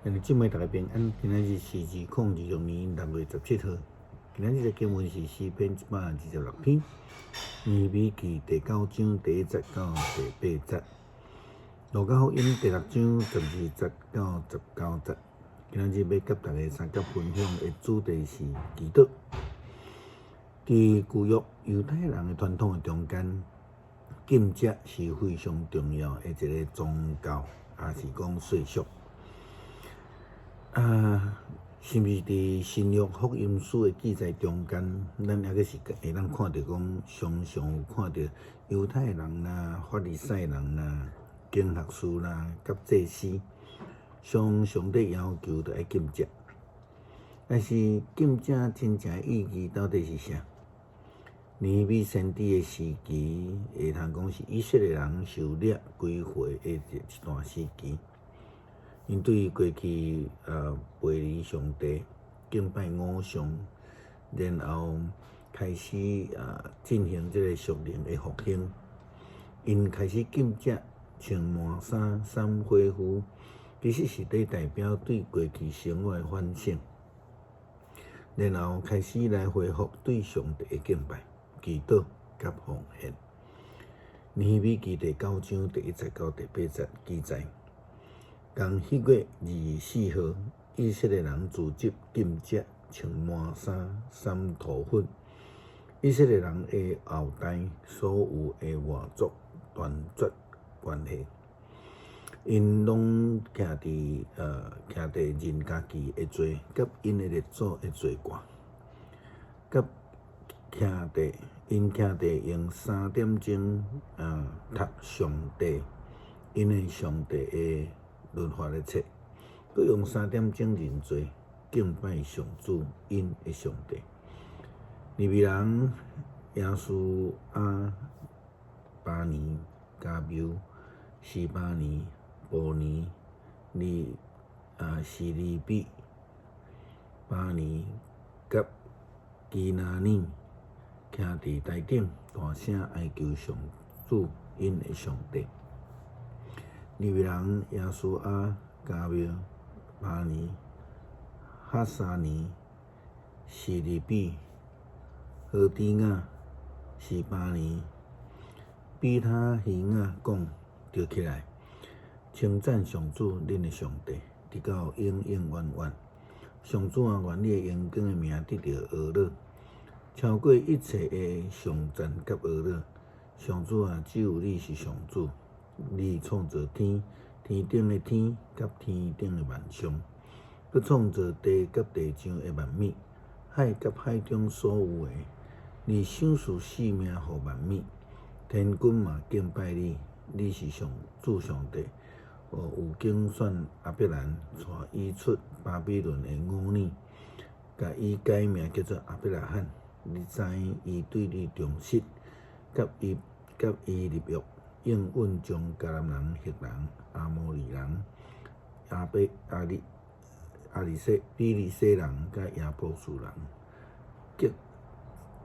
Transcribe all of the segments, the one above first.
兄弟姊妹大家平安，今仔日是2026年6月17號。今仔日的經文是詩篇126篇，尼希米記第九章第一節到第八節，路加福音第六章12節到19節。今仔日欲佮大家相佮分享的主題是祈禱。佇舊約猶太人的傳統的中間，禁食是非常重要的一个宗教，抑是講習俗。啊，甚至佇新約福音書的記載中間，咱猶閣是會當看著講，常常有看著猶太人啦、法利賽人啦、經學士啦、佮祭司，常常咧要求著愛禁食。但是禁食真正的意義到底是啥？尼希米先知的時期，會通講是以色列人受掠歸回的一段時期。𪜶對過去背離上帝、敬拜偶像，然後開始進行這個屬靈的復興。𪜶開始禁食、穿麻衫、捎火烌，其實是咧代表對過去生活的反省，然後開始來恢復對上帝的敬拜、祈禱佮奉獻。尼希米記第九章第一節到第八節記載。仝彼月24號，以色列人組織禁食、穿麻衫、捎塗粉。以色列人的後代所有的外族斷絕關係，𪜶攏徛佇認家己的罪，佮𪜶的列祖的罪過，佮徛佇𪜶徛佇用3點鐘讀上帝𪜶的上帝的律法的冊，閣用三點鐘認罪，敬拜上主𪜶的上帝。利未人耶書亞、巴尼、迦繆、示巴尼、布尼、利示利比、巴尼佮基拿尼，徛佇台頂，大聲哀求上主𪜶的上帝。利未人耶書亞、迦繆、巴尼、哈沙尼、示利比、何底亞、示巴尼、比他希雅講：著起來，稱讚上主恁的上帝，直到永永遠遠。上主啊，願你的榮光的名得著呵咾，超過一切的頌讚佮呵咾。上主啊，只有你是上主，你創造天、天頂的天佮天頂的萬象，閣創造地佮地上的萬物，海佮海中所有的。你賞賜性命予萬物，天軍嘛敬拜你，你是上主上帝。有揀選亞伯蘭，帶伊出巴比倫的吾珥，共伊改名叫做亞伯拉罕。你知伊對你忠實，佮伊立約，應允將迦南人、赫人、阿摩利人、亞伯亞利亞利西比利洗人佮耶布斯人、吉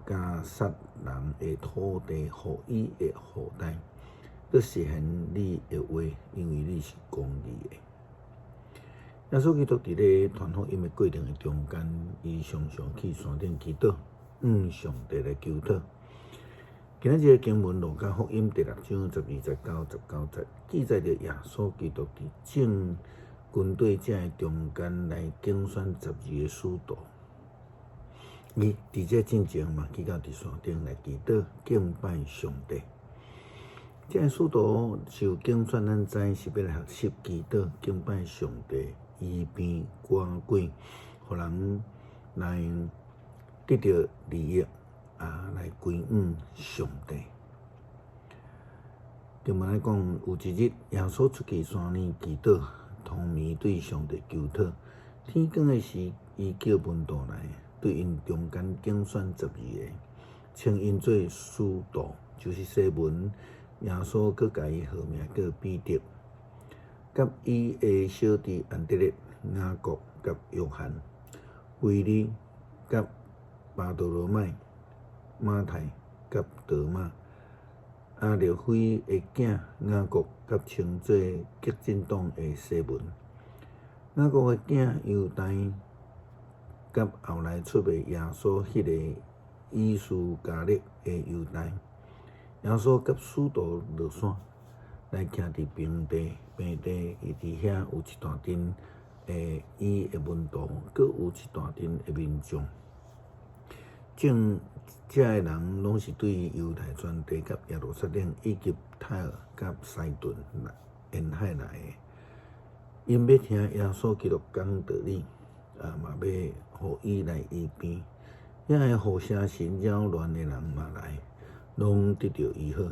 迦撒人的土地，予伊的後代，閣實現你的話，因為你是公義的。耶穌基督佇咧傳福音的過程的中間，伊常常去山頂祈禱，向上帝來求討。今仔日的經文路加福音第六章12節到19節，記載著耶穌基督佇眾跟隨者的中間來揀選十二个使徒。伊佇這進前嘛，去到佇山頂來祈禱敬拜上帝。這个使徒受揀選，咱知是欲來學習祈禱敬拜上帝，醫病趕鬼，予人來得著利益啊，來歸向上帝。經文來講，有一日耶穌出去山裡祈禱，通暝對上帝求討。天光的時，伊叫門徒來，對𪜶中間揀選十二个，稱𪜶做使徒，就是西門。耶穌閣共伊號名叫彼得，佮伊的小弟安德烈、雅各佮約翰、腓利佮巴多羅買、馬太佮多馬、亞勒腓的囝雅各佮稱做激進黨的西門、雅各的囝猶大，佮後來出賣耶穌彼个伊斯加略的猶大。耶穌佮使徒落山，來徛佇平地，平地伊佇遐有一大陣的伊的門徒，閣有一大陣的民眾。眾遮的人攏是對猶太全地佮耶路撒冷以及泰爾佮西頓沿海來的。𪜶欲聽耶穌基督講道理，啊嘛欲予伊來醫病。遐个予邪神擾亂的人嘛來，攏得著醫好。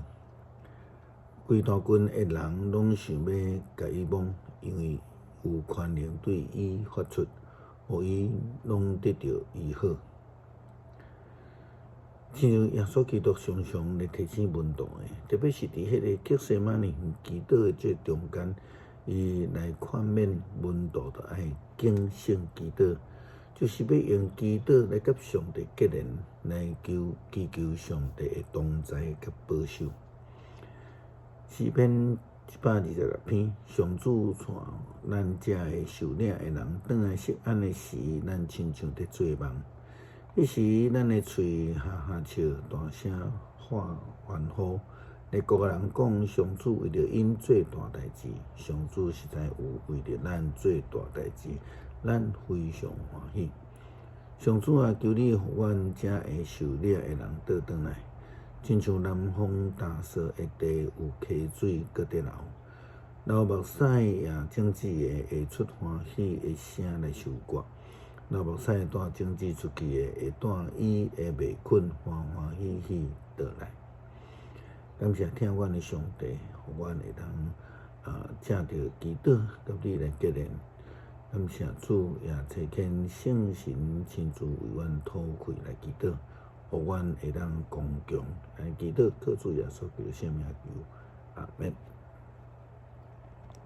規大群的人攏想欲共伊摸，因為有權能對伊發出，予伊攏得著醫好。親像耶穌基督常常咧提醒門徒的，特別是佇彼个客西馬尼園祈禱的這中間，伊來勸勉門徒，著愛警醒祈禱，就是欲用祈禱來佮上帝結連，來求祈求上帝的同在佮保守。詩篇126篇，上主帶咱遮的受領的人，轉來錫安的時，咱親像佇做夢。彼時，咱的喙哈哈笑，大聲喊歡呼。列國的人講，上主為著𪜶做大代誌，上主實在有為著咱做大代誌，咱非常歡喜。上主啊，求你予阮遮的受領的人倒轉來，親像南風打掃的地有溪水閣佇流，流目屎也種子的會出歡喜的聲來收割。流目屎帶種子出去的，會帶伊的麥捆歡歡喜喜倒來。感謝疼阮的上帝，予阮會當藉著祈禱佮你來結連。感謝主，也差遣聖神親自為阮禱氣來祈禱，予阮會當剛強來祈禱，靠主耶穌基督聖名求，阿們。